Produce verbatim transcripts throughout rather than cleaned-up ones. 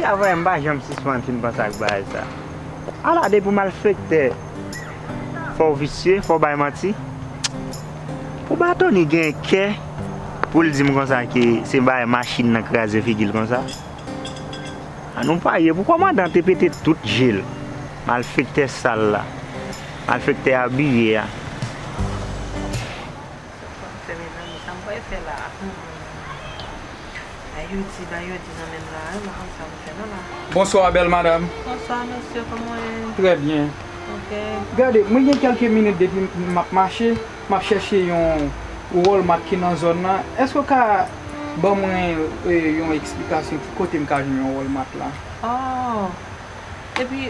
Avè m pa janm sispann fin panse ak bagay sa. Ala depi w malfektè, fò w visye, fò w bay manti. Pou Batoni gen kè pou l di m konsa ke se bagay machin nan kraze figi l konsa. Ann nou parye pou kòmandan te pete tout je l. Malfektè sal la. Malfektè abiye a. Sa m fè, mezanmi, sa m pral fè la? Hmm. Ayiti, ba yo di nan men m la, m pa konn sa m fè non la. Bonswa, bèl madanm. Bonswa, mesye, kòman w ye? Trè byen. Ok. Gade, mwen gen kèlke minit depi m ap mache, m ap chèche yon Walmart ki nan zòn nan. Èske w ka ban mwen, eh, yon eksplikasyon ki kote m ka jwenn yon Walmart la? Oh. Epi,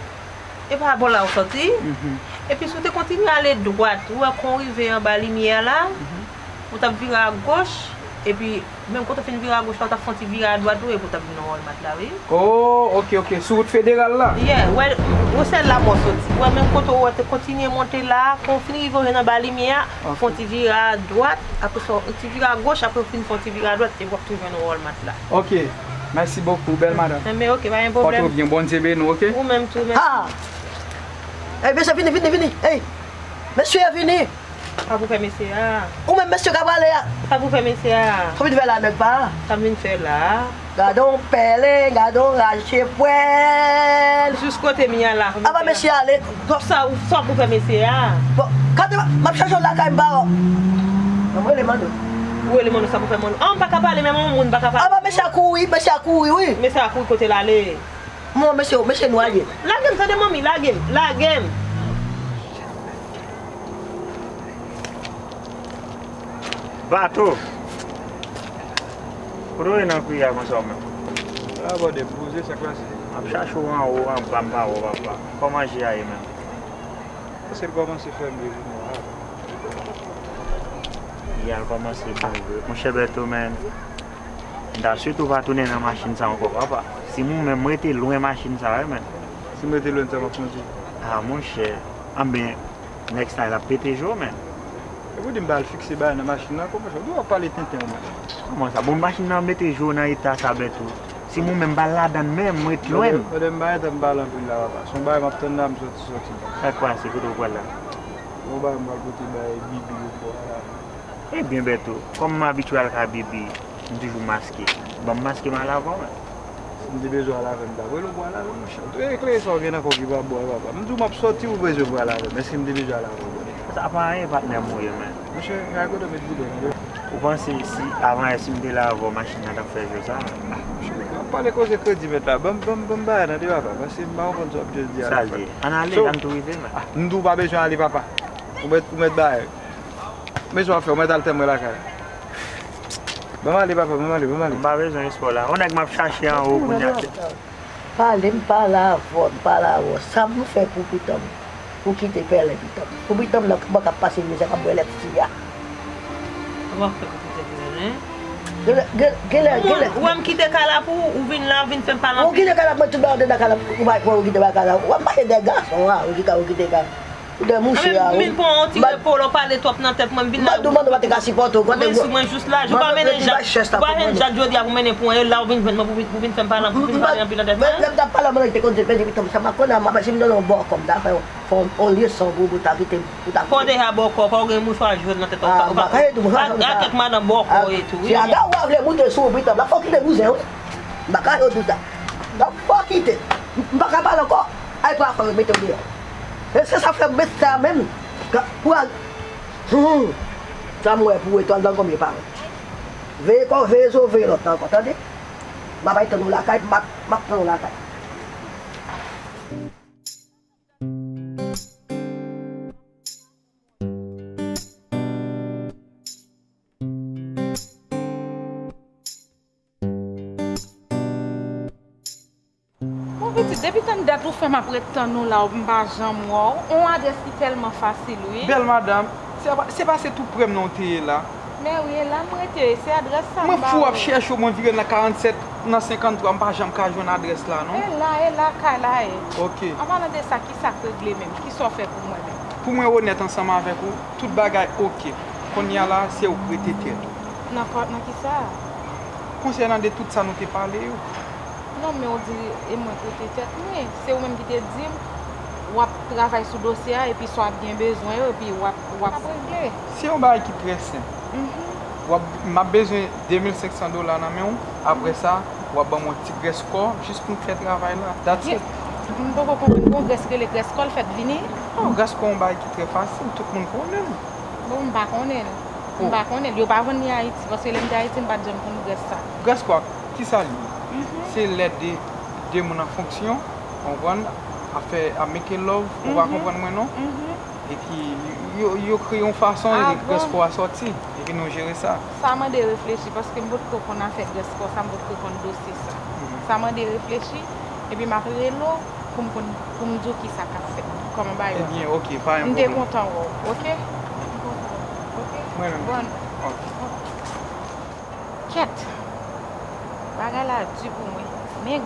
e pa bò la ou sòti? Mhm. Epi si w te kontinye ale dwat, ou wè kon w rive anba limyè a la, mhm, ou t ap vire agoch, epi menm kote w fin vire agoch la, ou t ap fè yon ti vire adwat tou, epi ou t ap vin nan Walmart la, wi. Oh, ok, ok. Sou wout federal la? Yeah, wè, ou se la mò sòti. Wè, menm kote w wè te kontinye monte la, kon w fin rive w jwenn anba limyè a, ok, fè yon ti vire adwat, apre sa, yon ti vire agoch, apre w fin fè yon ti vire adwat, epi w ap tou jwenn Walmart la. Ok. Mèsi bokou, bèl madanm. Enben, ok, pa gen pwoblèm. Pòte w byen, Bondye beni w, ok? Ou menm tou, mèsi. Ah! Ey, mesye, vini, vini, vini. Ey! Mesye, vini. Sa pou fè mesye a? Ou menm mesye k ap prale a? Sa pou fè mesye a? Sa w vin fè la, nèg pa? Sa m vin fè la? Gadon pèlen, gadon rache pwèl. Jis kote m ye a la. Aba mesye ale. Sa, sa pou fè mesye a? Bon, kote m ap chèche w lakay m pa wè w. Bon, m rele Manno. Ou rele Manno, sa pou fè Manno? Ah, m pa ka pale, menm yon moun pa ka pale. Aba mesye a kouri, mesye a kouri, wi. Mesye a kouri kote l ale? Bon, mesye, mesye nwaye. Lage m, tande manmi, lage m, lage m. Bato! Kote w ye nan kri a konsa w menm? Sa va, bòdè, poze, sa k pase? M ap chache w anwo, anba, m pa wè w, papa. Kòman je a ye menm? Paske l kòmanse fè m rezone a. Li al kòmanse bon vre. Monchè Bèto, menm, m ta swete w pa tounen nan machin sa ankò, papa. Si m ou menm, m rete lwen machin sa, wi, menm. Si m rete lwen sa, m ap moute. Ah, monchè. Anben, next time, l ap pete je w, menm. E pou di m pa al fikse bagay nan machin nan, kòman sa? Ou ap pale tenten, ou menm. Kòman sa? Bon, machin nan mete je w nan eta sa, Bèto. Si m ou menm pa ladann menm, m ret lwen. Bòdè, bòdè, m pa gentan pale anpil la, papa. Se yon bagay m ap tann la, m sòti, sòti. Sa k pase? Kote w pral la? Yon bagay m pral pote bay Bibi yo bò a la. Ebyen, Bèto, kòm m abitye al kay Bibi, m toujou maske. Ban m maske m al avè w, menm. Si m te bezwen al avè m, m t ap rele w pou al avè m, monchè. Ou te eklere sa w gen nan kò w ki pa bon, papa. M di w m ap sòti, ou bezwen pou al avè m. Èske m te bezwen al avè w, bòdè? Sa pa anyen, patnè m ou ye, menm. Monchè, gade kote w met boudon nan, wi. Ou panse si avan yè si m te la avè w, machin nan t ap fè je sa? M ap pale koze kredi mèt la. Ban m, ban m, ban m bagay nan de papa, paske m pa konprann sa w ap just di a la. Sa l ye? Ann ale, ann tou rive, men. Ah, m di w pa bezwen ale, papa. Ou mèt, ou mèt bagay. Men sa w ap fè, ou mèt al tann mwen lakay la. Ban m ale, papa, ban m ale, ban m ale. M pa bezwen espò la. Yon nèg m ap chache anwo kounye a. Pale, m pale avè w, m pale avè w. Sa pou fè pou pitan m? Pou kite pèlen pitan m. Pou pitan m nan, kòman k ap pase mizè, k ap bwè lèt fi a. Sa w ap fè pou kite pèlen? Genlè, gen- genlè, genlè. Ou wè m kite kay la pou ou, ou vin la, ou vin fè m pale anpil. Ou kite kay la, mwen tout bagay anndan kay la, ou bay pran, ou kite bay kay la. W ap pale de gason a, ou kite, ou kite kay. Ou de mouche a, m vin pran yon ti repo, lè w pale twòp nan tèt mwen, m vin la. Mwen tou, mwen tou pa te ka sipòte w. Ou vin sou mwen jous la, ou pa mennen jak, ou pa jwenn jak jodi a pou mennen pou mwen, e la ou vin jwenn mwen pou vin, pou vin fè m pale, pou vin pale anpil nan tèt mwen. Lè m t ap pale, mwen te konn se pèdi pitan m, sa m pa konnen, m ap, si m te nan yon bò kòm ta fè yon, fè yon lye san pou, pou ta kite m, pou ta kite m. Fò w deja bòkò, fò w gen mouchwa jwèt nan tèt ou, ou pa, ou pa, ak kèk madan bòkò e tou, wi. Si aga w a vle moute sou pitan m la, fò w kite bouzen, wi. M pa ka yo di w sa. Fò w kite. M pa ka pale ankò. Ay, pa fè mete w deyò. E se sa fè m met sa menm. Pou al. Hmm. Sa m wè pou etwal nan konbyen parèt. Veye kò, veye zo, veye lòt la ankò, tande? M ap al tann ou lakay, m ap, m ap tann ou lakay. Bon, pitit, depi tann dat ou fè m ap ret tann ou la, m pa janm wè w. On adrès ki tèlman fasil, wi. Bèl madanm, se pa, se pa se tou prè m nan w te ye la? Mè wi, e la m rete, se adrès sa m ba ou. Mwen fou ap chèche w, mwen vire nan karannsèt, nan senkanntwa, m pa janm ka jwenn adrès la, non. E la, e la, kay la ye. Ok. An palan de sa, ki sa k regle menm? Ki sa w fè pou mwen menm? Pou mwen onèt ansanm avèk ou, tout bagay ok. Kounye a la, se ou k rete tèt ou. Nan kò, nan ki sa? Konsènan de tout sa nou te pale yo. Non, men w di e mwen k rete tèt mwen. Se ou menm ki te di m w ap travay sou dosye a, epi sa w ap gen bezwen yo, epi w ap, w ap regle. Se yon bagay ki trè senp. Mhm. W ap, m ap bezwen de mil senk san dola nan men w. Apre sa, w ap ban mwen ti grès kò jis pou m fè travay la. That's it. M poko konprann. Gon grès rele grès kò, l fèt vini? Non, grès kò yon bagay ki trè fasil, tout moun konnen l. Bon, m pa konnen l. M pa konnen l. Yo pa vann li Ayiti, paske lè m te Ayiti, m pa t janm konn grès sa. Grès kò, kisa l ye? Mhm. Se lè de, de moun an fonksyon, konprann, ap fè, ap make love, ou pa konprann mwen non? Mhm. Epi yo, yo kreye yon fason, epi grès kò a sòti, epi nou jere sa. Sa mande reflechi, paske m potko konn afè grès kò sa, m potko konn dosye sa. Mhm. Sa mande reflechi, epi m ap rele w pou m konn, pou m di w kisa k ap fèt, kòman bagay yo. Ebyen, ok, pa gen pwoblèm. M te kontan wè w, ok? M kontan wè w, ok? Mwen menm tou. Bon. Ok. Kèt! Bagay la di pou mwen. Men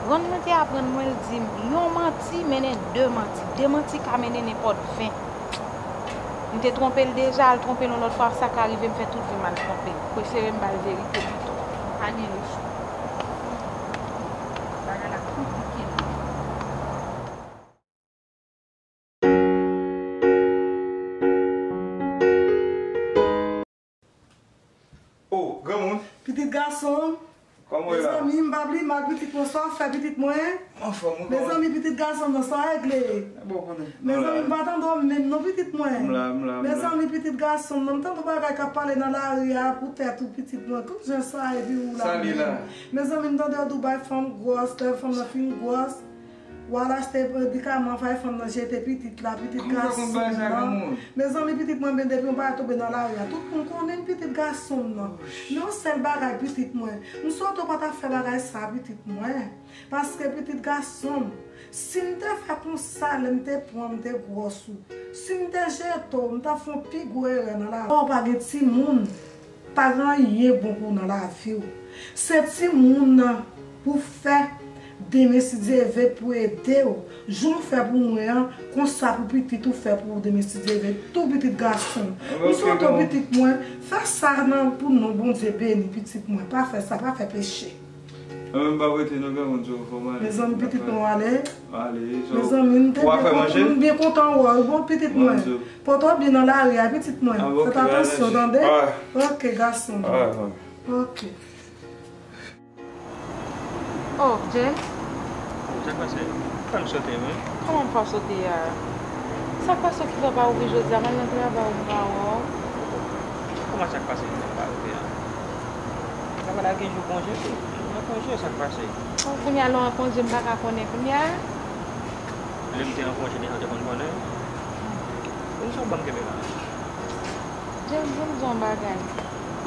grann mwen te aprann mwen, l di m, yon manti mennen de manti. De manti ka mennen nenpòt ven. M te twonpe l deja, al twonpe l yon lòt fwa, sa ka rive m fè tout vi m al twonpe l. Prefere m ba l verite pito. Pa gen lechwa. Bagay la konplike. Oh, granmoun. Pitit gason m. Kòman w ye la? Mezanmi, m pa bliye m ak pitit mwen, sa w ap fè pitit mwen? M anfòm, wi. Mezanmi, pitit gason m nan, sa w regle? Mezanmi, m pa tande w menm non, pitit mwen. M la, m la, m la. Mezanmi, pitit gason m nan, m tande yon bagay k ap pale nan lari a pou tèt ou, pitit mwen. Tout jan sa, epi ou la menm. Sa li la? Mezanmi, m tande yo di w bay fanm gwòs, lè fanm nan fin gwòs, w al achte medikaman, fè fanm nan jete pitit la, pitit gason m nan. Mezanmi, pitit mwen, men depi yon bagay tonbe nan lari a, tout moun konnen m, pitit gason m nan. Men yon sèl bagay, pitit mwen, m swete w pa ta fè bagay sa, pitit mwen. Paske, pitit gason m, si m te fè konsa lè m te pran w, m te gwòs ou, si m te jete w, m ta fè yon pi gwo erè nan lavi. Ou pa gen timoun. Pa gen anyen bon pou w nan lavi w. Se timoun nan pou w fè, demen si Dye ve pou ede w. Jan w fè pou mwen an, konsa pou pitit ou fè pou ou demen si Dye ve. Tou pitit gason m. M swete w pitit mwen, fè sa nan pou non Bondye beni pitit mwen. Pa fè sa, pa fè peche. Mwen menm m p ap rete non, granmoun, fò m ale. Mezanmi, pitit mwen, w ale. Ale, so, mezanmi, m te byen kontan, m byen kontan wè w, bon, pitit mwen. Pòte w byen nan lari a, pitit mwen. Fè atansyon, tande? Ok, gason m. Ok. Oh, James. Sa k pase? Fè m sote, wi. Kòman m fè w sote a? Sa k pase w ki fè w pa rive jodi a? M al nan travay, m pa wè w. Kòman sa k pase ki fè m pa rive a? Travay la gen jou konje tou. Mwen konje, sa k pase? Oh, kounye a lè w an konje, m pa ka konnen kounye a? Lè m te an konje deja, w te konn konnen? Poukisa w ban m kenbe la? James, ban m di w yon bagay.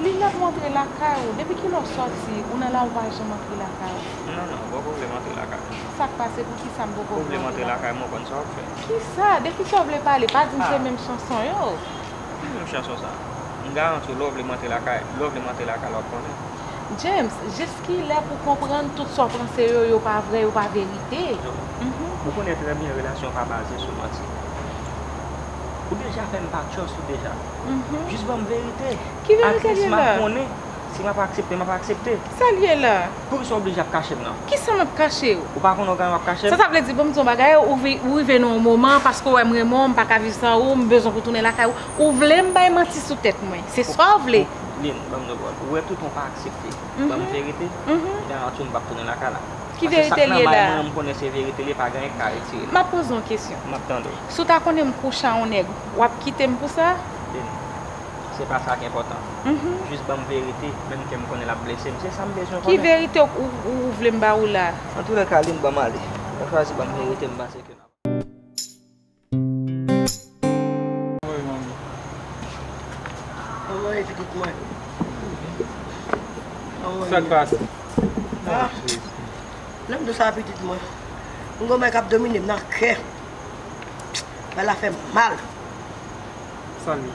Li lè pou w antre lakay ou. Depi kilè w sòti, ou nan lari, ou pa janm antre lakay ou? Non, non, m poko vle m antre lakay mwen. Sa k pase? Poukisa m poko vle w antre lakay mwen? Ou konn sa w ap fè. Kisa? De kisa w vle pale? Pa di m se menm chanson yo. Ki menm chanson sa? M garanti w, lè w vle m antre lakay, lè w vle m antre lakay la, w ap konnen. James, jiskilè pou konprann tout sa w panse yo, yo pa vrè, yo pa verite? Ou konnen trè byen relasyon pa baze sou manti. Ou deja fè m pa trust ou deja. Jis ban m verite. Ki verite l ye la? At least m ap konnen. Si m ap aksepte, m ap aksepte. Sa l ye la? Poukisa w oblije ap kache m nan? Kisa m ap kache w? Ou pa konnen w gentan w ap kache m? Sa, sa vle di, ban m di w yon bagay, ou vi-, ou rive nan yon moman, paske w wè m renmen w, m pa ka viv san ou, m bezwen pou tounen lakay ou. Ou vle m bay manti sou tèt mwen. Se sa w vle. Lin, ban m di w, ou wè tout ou pa aksepte. Ban m verite, m garanti w m p ap tounen lakay la. Ki verite l ye la? Paske sa k nan may mwen an, m konnen se verite l ye, pa gen anyen k ka retire l. M ap poze w yon kesyon. M ap tande w. Si w ta konnen m kouche a yon nèg, w ap kite m pou sa? Lin, se pa sa k enpòtan. Jis ban m verite, menm ke m konnen l ap blese m. Se sa m bezwen konnen. Ki verite ou, ou, ou vle m ba ou la? Antoulèka, Lin, ban m ale. Mwen chwazi ban m verite m panse ke n ap. Anmwey, pitit mwen. Anmwey. Sa k pase? Ah. Lè m di w sa, pitit mwen, m gon bagay k ap domine m nan kè. Bagay la fè m mal. Sa l ye?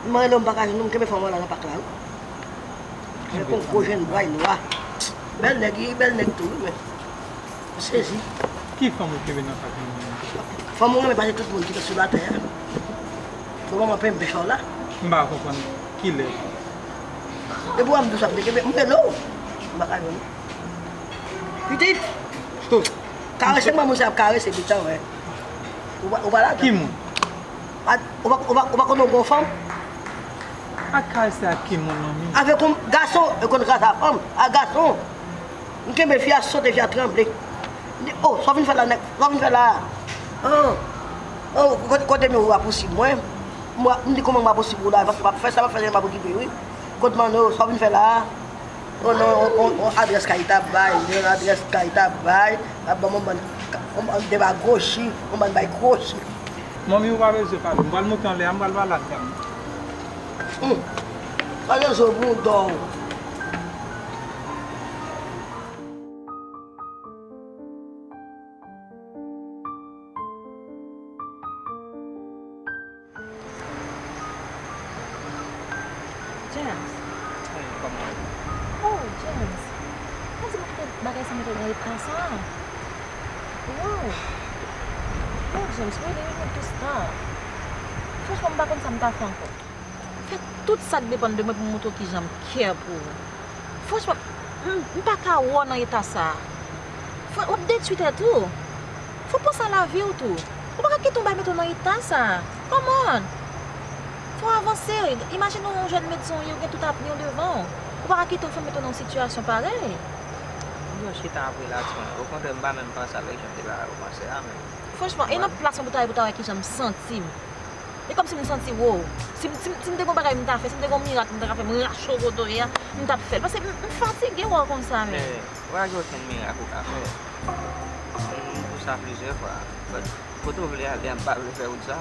M rele w, m pa ka jwenn ou, m kenbe fanm lan nan pak la, wi. Mwen kon gwo jèn bway nwa. Bèl nèg, li bèl nèg tou, wi, men. M sezi. Ki fanm ou kenbe nan pak lan? Fanm ou renmen pase tout moun ki sou latè a. Bon, manman pen m pèch la. M pa konprann kilè. Depi w ap di sa, m te kenbe, m rele w. M pa ka jwenn ou. Pitit! Karese mwen, moun sa ap karese, pitit, wè. Ou pa, ou pa ladan. Ki moun? A, ou pa, ou pa, ou pa konn yon gwo fanm? A karese ak ki moun, manmi? Avèk yon gason, e konn grasa fanm, a gason. M kenbe fi a sote, fi a tranble. M di, "Oh, sa w vin fè la, nèg? Sa w vin fè la?" Oh, oh, kote, kote men ou rapousib mwen? M di, "Kòman m rapousib ou la? M ap fè sa, m ap fè sa, m ap okipe, wi." Kote m ann, oh, sa w vin fè la? Oh non, on, on, on adrès kay ta bay, on adrès kay ta bay, ap ban m on bann, on bann demagoji, on bann bay kwochi. Manmi, ou pa bezwen pale. M pral monte anlè a, m pral pale ak dam nan. Hmm. Pale zo bouda w. James. Hey, kòman? Oh, James. Pa di mwen kite bagay sa mete w nan eta sa. Wow. Oh, James, really, you need to stop. Franchman, m pa konn sa m ta fè ankò. Fè tout sa k depann de mwen pou m montre w kijan m care pou ou. Franchman, m, m pa ka wè w nan eta sa. Fò, w ap detwi tèt ou. Fò w panse a lavi w tou. Ou pa ka kite yon bagay mete w nan eta sa. Come on. Fò w avanse. Imajine w yon jèn medsen w ye, ou gen tout avni w devan w. Ou pa ka kite yon fanm mete w nan yon sitiyasyon parèy. M pral chita ap rilaks mwen. Okontrè, m pa menm panse avèk jan m te ba ou panse a menm. Franchman, e nan plas mwen pou ta ye pou ta wè kijan m santi m. E kòmsi m santi, wow. Si, si, si m te gen yon bagay m ta fè, si m te gen yon mirak m ta ka fè, m rache w kote w ye a, m t ap fè l. Paske m, m fatige wè w konsa, men. Men, pa gen okenn mirak ou ka fè. M di w sa plizyè fwa. But, kote w vle ale a, m pa vle fè wout sa.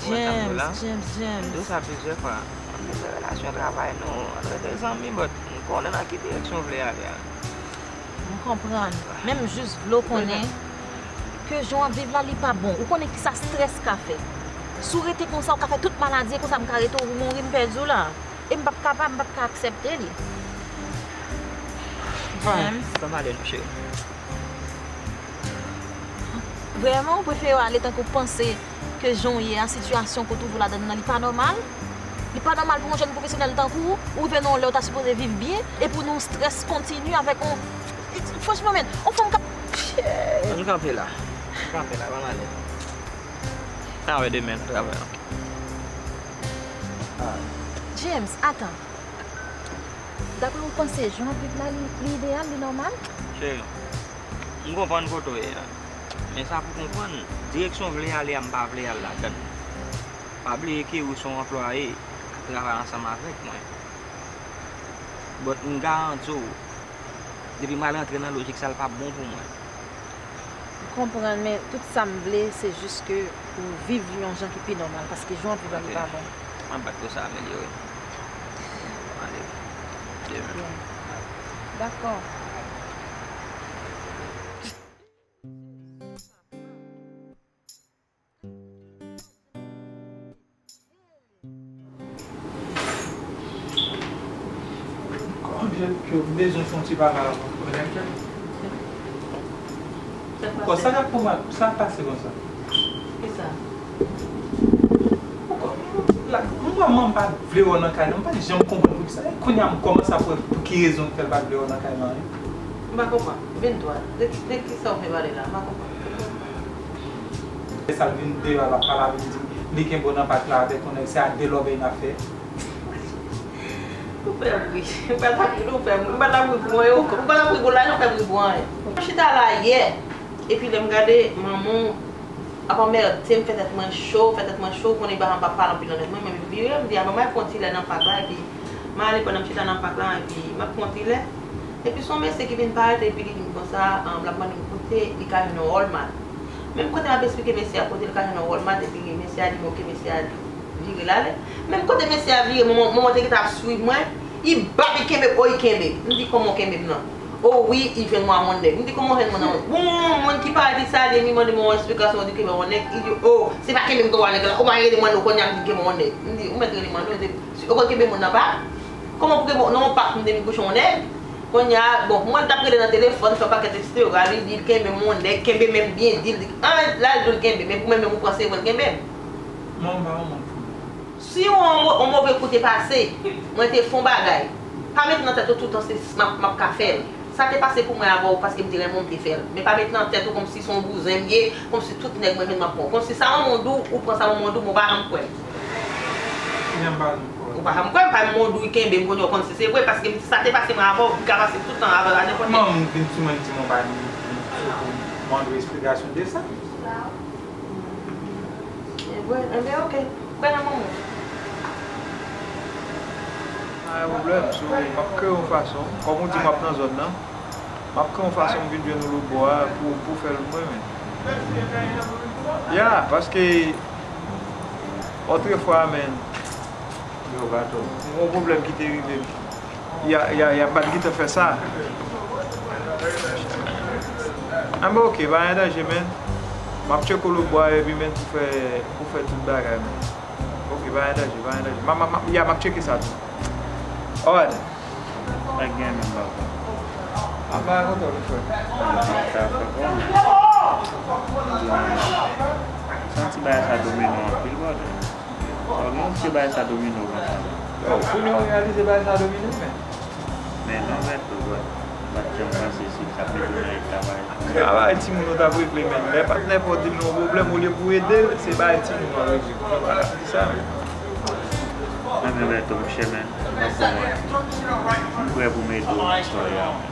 Ou wè sa m di w la? James, James, James. M di w sa plizyè fwa. Ann rete relasyon travay nou, ann rete zanmi, but m konnen nan ki direksyon w vle ale a. M konprann. Men m jis vle w konnen ke jan w ap viv la, li pa bon. Ou konnen kisa strès ka fè. Si w rete konsa, ou ka fè tout maladi, e konsa m ka rete w mouri, m pèdi w la. E m p ap kapab, m p ap ka aksepte li. James. Sa m ale non, cheri. Vrèman, ou prefere w ale tankou w panse ke jan w ye a, sitiyasyon ke w twouve w ladan nan, li pa nòmal? Li pa nòmal pou yon jèn pwofesyonèl tankou w, ou rive nan yon lè w ta sipoze viv byen, e pou nou strès kontini avèk yon, franchman, men, yon fanm k ap, shit. Ann kanpe la. Ann kanpe la, pa m ale. N a wè demen nan travay la. James, atan. Dapre w, ou panse jan w ap viv la, li, li ideyal, li nòmal? Cheri, m konprann kote w ye a. Men sa pou w konprann, direksyon w vle ale a, m pa vle al ladan l. Pa bliye ke ou se yon anplwaye k ap travay ansanm avèk mwen. But m garanti w, depi m al rantre nan lojik sa, l p ap bon pou mwen. M konprann, men tout sa m vle, se jis ke ou viv yon jan ki pi nòmal, paske jan w ap viv la, li pa bon. M ap bat pou sa amelyore. Ale. Demen. Dakò. Konbyen ke w bezwen fè yon ti pale avè w, Renate? Sa k pase? Sa k ap pran mal, sa k pase konsa? Kisa? Mwen, mwen pa vle wè w nan kay nan, mwen pa t janm konprann poukisa. E kounye a m kòmanse ap wè pou ki rezon k fè l pa t vle wè w nan kay nan, wi. M pa konprann. Vin dwat. De, de kisa w vle pale la? M pa konprann. E sa l vin deyò a, l ap pale avè m, di li kenbe w nan pak la avèk yon nèg, se a de lòbèy n ap fè. Ou fè m ri. Ou pa t ap ri, ou fè m ri. Ou pa t ap ri pou mwen, ou pa t ap ri pou lajan, ou fè m ri pou anyen. Mwen chita la yè, epi lè m gade manman w ap anmède m, fè tèt mwen cho, fè tèt mwen cho, konnen pa, m pa pale anpil nan tèt mwen, men m vire, m di, "Avan m al pran ti lè nan pak la," epi m ale pandan m chita nan pak la, epi m ap pran ti lè. Epi se yon mesye ki vin parèt, epi li di m konsa, um, l ap mande m kote li ka jwenn yon Walmart. Menm kote m ap esplike mesye a kote l ka jwenn yon Walmart, epi mesye a di m, "Oke," mesye a vire l ale. Menm kote mesye a vire, manman, manman te gentan ap swiv mwen, li bat, li kenbe m, o, li kenbe m. M di, "Kòman w kenbe m nan?" "O wi, li jwenn mwen a yon nèg." M di, "Kòman w jwenn mwen nan yon?" Bon, moun ki parèt li salye m, li mande m yon esplikasyon, li di kenbe yon nèg. Li di, "O, se pa kenbe m kenbe yon nèg la. Ou pa rele m, ou konnen m di kenbe yon nèg." M di, "Ou mèt rele m, non, se, se, ou konn kenbe moun nan pak? Kòman pou kenbe nan yon pak m te vin kouche yon nèg?" Kounye a, bon, mwen t ap rele nan telefòn, fè yon pakèt etsetera, li di l kenbe m yon nèg, kenbe menm byen di l, di, an, la l di l kenbe, men pou mwen menm ou panse vre l kenbe m. Mwen, m pa yon moun pou mwen. Si yon, yon move kou te pase, mwen te fè yon bagay, pa mete nan tèt ou toutan se m ap, m ap ka fè l. Sa te pase pou mwen avè w paske m te renmen w, m te fè l. Men pa met nan tèt ou kòmsi se yon bouzen m ye, kòmsi tout nèg mwen menm m ap pran. Kòmsi sa manman w di w, ou pran sa manman w di w, men w pa janm kwè m. Jan m pa janm kwè w. Ou pa janm kwè m, pa manman w di w kenbe m kounye a w konn si se vre, paske m di sa te pase mwen avè w, li ka pase tout tan avè w a nenpòt lè. Manman m vin sou mwen, li di mwen pa ni, ni sou pou mande w esplikasyon de sa. E vre? Enben, oke. Kwè nan manman w. Pa gen pwoblèm, so, m ap kreye yon fason. Kòm ou di m ap nan zòn nan, m ap kreye yon fason m vin jwenn ou lòtbò a pou, pou fè l mwen menm. Ya, paske, otrefwa, men, m gen yon pwoblèm ki te rive m. Ya, ya, ya, m pa t gentan fè sa. Anben, oke, pa gen danje, men. M ap tcheke w lòtbò a, epi, men, pou fè, pou fè tout bagay, men. Oke, pa gen danje, pa gen danje. M a, m a, m a, ya, m ap tcheke sa tou. Alright. Pa gen menm bagay. Ap bay kontan, wi, frè. Sa fè kòman? Santi bagay sa domine w anpil, brother. Sa w gen yon ti bagay sa domine w konsa. Yo, kounye a w reyalize bagay sa domine w, men. Men non, Bertho, bro. M pa t janm panse se sa k mete w nan eta sa. Travay timoun ou t ap regle, men. Lè patnè pa w di l nan yon pwoblèm, olye pou w ede l, se bagay timoun w ap regle. Ou konprann sa? Mwen menm, Bertho, monchè, men, m ap bon, m prè pou m ede w nan istwa a, men.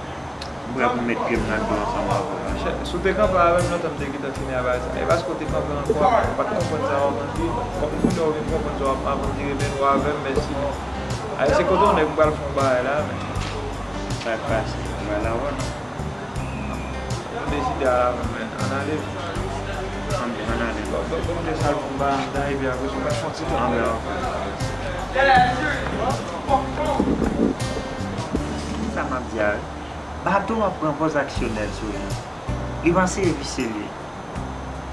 M prè pou m met pye m nan dlo ansanm avè w, men. Monchè, si w te kanpe avè m, lontan m te gentan fini avè sa. E paske w te kanpe ankò, ou pa t konprann sa w ap ann di. Kòm kounye a w vin konprann sa w ap ann di, ebyen, ou avè m, mèsi, men. Ay, se kote yon nèg m pral fè yon bagay la, men. Sa k pase? Ou pral avè w, non? M deside al avè l, men. Ann ale. Ann, ann ale. Bon, bon, bon, m te sal pou m ba anndan, epi apre, sou mwen fon ti tan. Ann, ok. Sa m ap di a, wi. Bato ap pran pòz aksyonè l sou li. Li panse e visye l ye.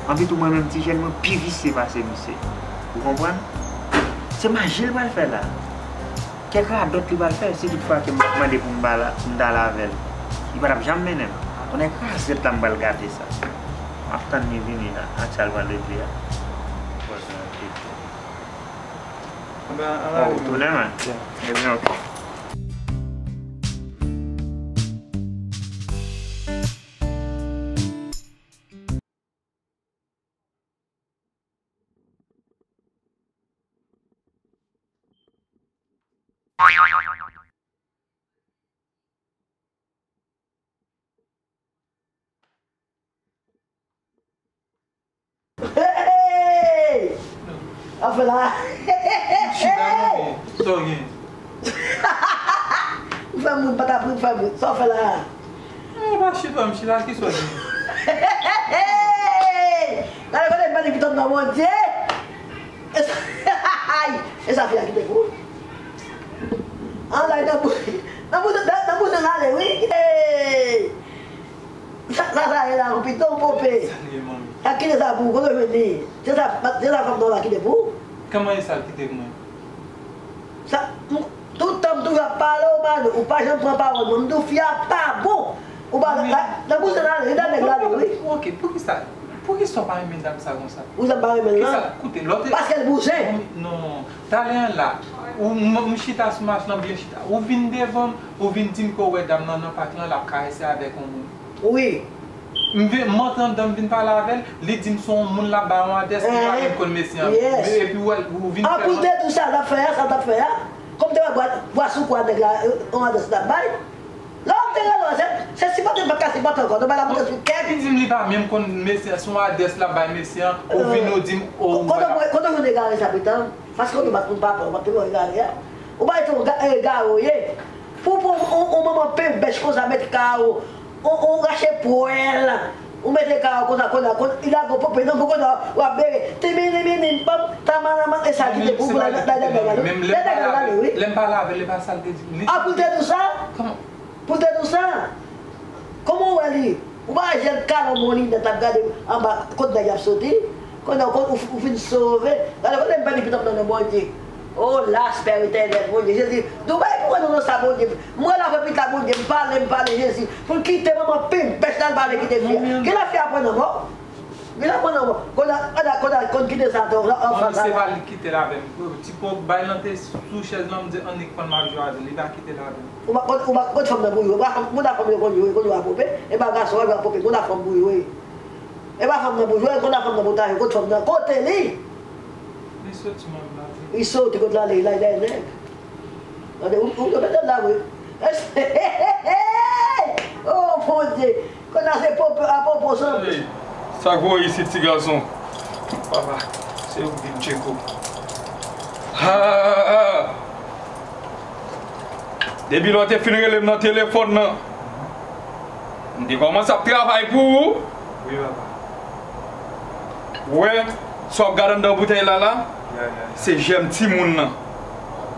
Anpi tou mwen menm ti jèn mwen pi visye pase misye. Ou konprann? Se maji l pral fè la. Kèk radòt li pral fè si tout fwa ke m t ap mande pou m pa la, pou m t al avè l. Li pa t ap janm mennen m. Tonnè krazèt la m pral gate sa. M ap tann li vini la, ak sa l pral regle a. Bon, ou tounen, man? Ebyen, ok. Hey! Sa w fè la? Chita non, men. Sa w gen? Ou fè moun pa t ap ri, ou fè moun. Sa w fè la? Eh, pa chita, m chita, ki sa w gen? Hey! Gade kote m pèdi pitit non, Bondye! E sa, ay! E sa fi a kite pou ou? Anlay nan bou-, nan bou-, nan, nan bouzen l ale, wi. Hey! Sa, sa, sa ye la, yon piton pope. Sa l ye, manmi? Sa kite sa pou ou, kote w jwenn li? Se sa, se sa fanm nan la kite pou ou? Kòman e sa l kite pou mwen? Sa, m, tout tan m toujou ap pale w, man, ou pa janm pran pawòl mwen. M di w fi a pa bon. Ou pa, la, nan bouzen l ale, li nan nèg la, wi. Ok, poukisa, poukisa w pa renmen dam sa konsa? Poukisa m pa renmen l lan? Kisa, koute, lòt. Paske l bouzen. Non, non. Talè an la, ou, m, m chita sou machin lan, byen chita. Ou vin devan m, ou vin di m ke w wè dam nan nan pak lan, l ap karese avèk yon moun. Wi. M vin, m antre anndan, m vin pale avè l, li di m se yon moun l ap bay yon adrès, li pa menm konn mesye an. Yes. Epi w, ou vin fè. An pou l te di w sa l t ap fè a, sa l t ap fè a. Kòm te wè bwa, bwa sou kwa nèg la, yon adrès l t ap bay. Lè w te rele w, se, se sipòte l pa t ka sipòte ankò, nou bay la moute sou kèk. Li di m li pa menm konn mesye an, se yon adrès l ap bay mesye an, ou vin ou di m, o, ou wè. Kote w jwenn egare sa, pitan? Paske ou te bat moun papa, ou pa t egare a. Ou pa t egare, ou ye. Pou, pou, on, on manman penbèch konsa mete kay ou, on, on rache pwèl, ou mete kay ou konsa, konsa, konsa, li lage w pope, non, pou konsa, w ap bere. Ti mini, mini, pòp, ta manman, e sa ki te pou, pou la, la, la, la, la, wi. Lè m pale avè l, e pa sa l te di m. A, pou l te di w sa? Pou l te di w sa? Kòman w wè li? Ou pa wè jèn kalon moulinèt ap gade anba kot nèg y ap soti? Kounye a, ou, ou fin sove. Gade kote m pèdi pitit mwen nan Bondye. O las, Pè Etènèl, Bondye, Jezi. Doubay pou wè nou nan sa, Bondye. M rele avè pitit la, Bondye, m pale, m pale, Jezi. Pou l kite manman penbèch la, l pa vle kite fi a. Kilè fi a pran nan mò? Vin aprann nan mwen. Konn a, konn a, konn a, konn kite sa atò, la, an Mwen, fas se la. Pa li ki kite l avè m. Ti Pogba nan te sou chèz lan, m di annik pran m ap jwe avè l. Li pa kite l avè m. Ou pa, ou, ou pa, kot fanm nan pou jwe. Ou pa, moun a fanm yo konn jwe, konn jwe a pope. E pa gason, a jwe a pope. Konn a fanm pou jwe. E pa fanm nan pou jwe, konn a fanm nan pou ta jwe. Kot fanm nan, kote li? Li soti, mwen, m la di. Li soti, kot l ale, la, li dèyè nèg. Tande, ou, ou, ou mete l la, wi. Oh, Bondye. Konn a se popo, a popo sanble. Hey, sa gwo isit, ti gason. Papa, se ou ki di m Tcheko. Ha, ha, ha, ha. Depi lè w te fin rele m nan telefòn nan, m te kòmanse ap travay pou ou. Wi, papa. Ou wè, sa w ap gade anndan boutèy la, la, Yeah, yeah. Se jèm timoun nan.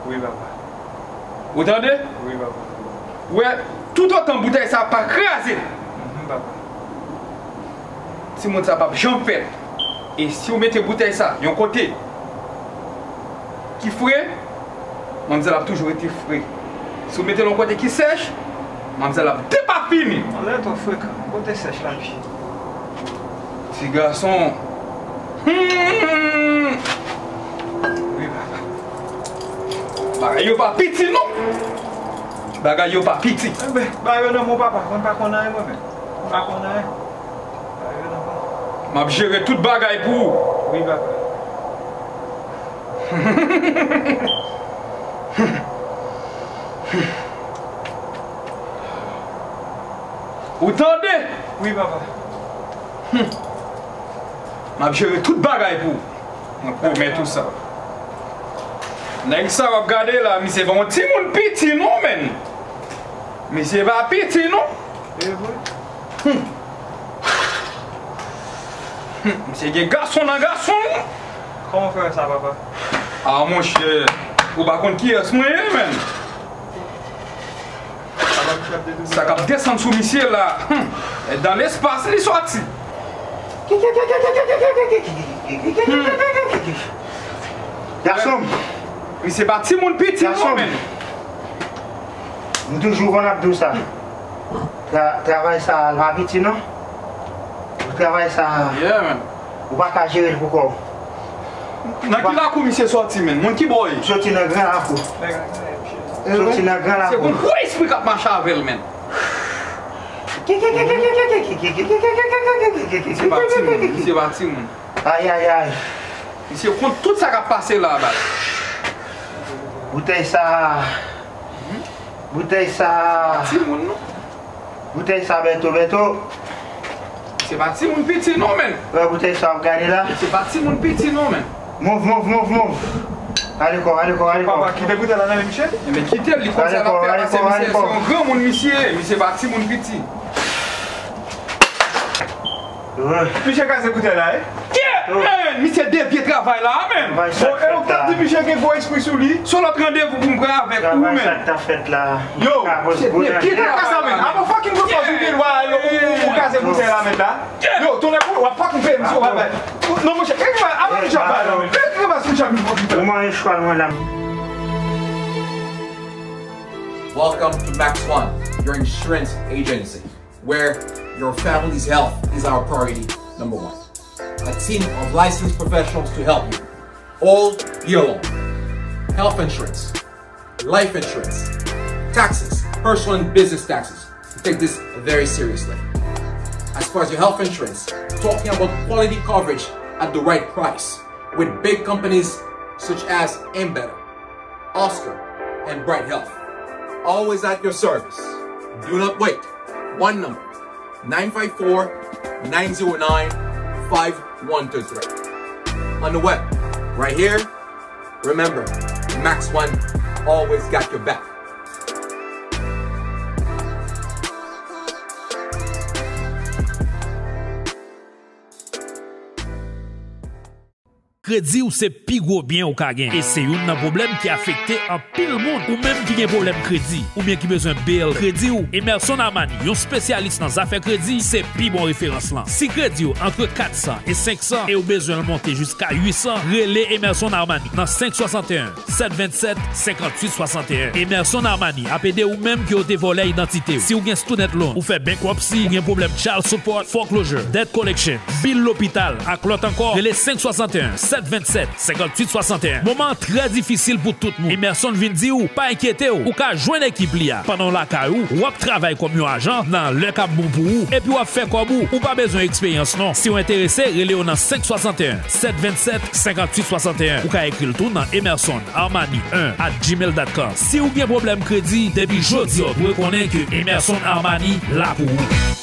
Wi, papa. Ou tande? Wi, papa. Ou wè, toutotan boutèy sa a pa kraze, Mhm, papa. Timoun sa p ap janm fèt. E si w mete boutèy sa yon kote ki fre, manmzèl ap toujou rete fre. Si w mete l yon kote ki sèch, manmzèl ap depafini. Anlè twò frekan, kote sèch la, pi. Ti gason. Hmm. Wi, papa. Bagay yo pa piti, non. Bagay yo pa piti. Enben, ba yo nan men w, papa. Mwen pa konn anyen, mwen menm. Mwen pa konn anyen. Ba yo nan men w. M ap jere tout bagay pou ou. Wi, papa. Ou tande? Wi, papa. Hmm. M ap jere tout bagay pou ou. Mwen pwomèt ou sa. Nèg sa w ap gade la, misye pa yon timoun piti non, menn. Misye pa piti non. E vre? Hmm. Hmm. Misye gen gason nan gason. Kòman w fè wè sa, papa? Ah, monchè, ou pa konn kiyès mwen ye, menn. Sa k ap desann sou misye la, hmm, dan lespas li sòti. Hmm. Gason m. Misye pa timoun piti non, menn. M toujou konn ap di w sa. Tra-, travay sa a, l pa piti non. Travay sa a. Yeah, man. Ou pa ka jere l pou kò w. Nan ki lakou misye sòti, menn? Moun ki bò w ye? Sòti nan gran lakou. Sòti nan gran lakou. Se yon gwo espri k ap mache avè l, menn. Misye pa timoun, misye pa timoun. Ayayay. Misye konn tout sa k ap pase la, baz. Boutèy sa a. Boutèy sa a. Timoun, non. Boutèy sa bèto, bèto. Se pa timoun piti non, menn. Wè boutèy sa w ap gade la. Se pa timoun piti non, menn. Move, move, move, move. Ale kò, ale kò, ale kò. Papa, kite boutèy la nan men misye. Enben, kite l, li konn sa l ap fè, paske misye se yon granmoun, misye, misye pa timoun piti. Misye kraze boutèy la, wi. Yeah, man! Misye devye travay la, man! Bon, e ou t ap di misye gen gwo espri sou li? Se yon lòt randevou pou m pran avèk ou, man. Yo, misye devye travay la, man. Apa fucking gwo fòs ou gen dwa, yo, ou, ou, ou kraze boutèy la, man, la. Yo, tonnè pou w ap fucking peye misye, w ap bay. Non, monchè, e ki pa, apa misye ap bay la, man? E ki pa si misye ap vin pran boutèy la? Ou manje chwal mwen la. Welcome to Max One, your insurance agency, where your family's health is our priority number one. A team of licensed professionals to help you all year long. Health insurance, life insurance, taxes, personal and business taxes. We take this very seriously. As far as your health insurance, talking about quality coverage at the right price with big companies such as Ambetter, Oscar, and Bright Health. Always at your service. Do not wait. One number, nine five four, nine zero nine, five one two three. On the web, right here. Remember, Max One always got your back. Kredi w se pi gwo byen ou ka gen. E se youn nan pwoblèm ki afekte anpil moun. Ou menm ki gen pwoblèm kredi, oubyen ki bezwen bail kredi w, Emerson Armani, yon espesyalis nan zafè kredi, se pi bon referans lan. Si kredi w antre kat san e senk san e w bezwen l monte jiska uit san, rele Emerson Armani nan senk swasanteyen, sèt vennsèt, senkantuit swasanteyen. Emerson Armani ap ede ou menm ke yo te vòlè idantite w. Si w gen student loan, ou fè bankruptcy, ou gen pwoblèm child support, foreclosure, debt collection, bil lopital ak lòt ankò, rele senk swasanteyen, sèt vennsèt, senkantuit swasanteyen. Moman an trè difisil pou tout moun. Emerson vin di w, pa enkyete w, ou ka jwenn ekip li a. Pandan w lakay ou, w ap travay kòm yon ajan nan lè k ap bon pou ou, epi w ap fè kòb ou. Ou pa bezwen eksperyans non. Si w enterese, rele yo nan senk swasanteyen, sèt vennsèt, senkantuit swasanteyen. Ou ka ekri l tou nan emerson armani un at gmail dot com. Si w gen pwoblèm kredi, depi jodi a w dwe konnen ke Emerson Armani la pou ou.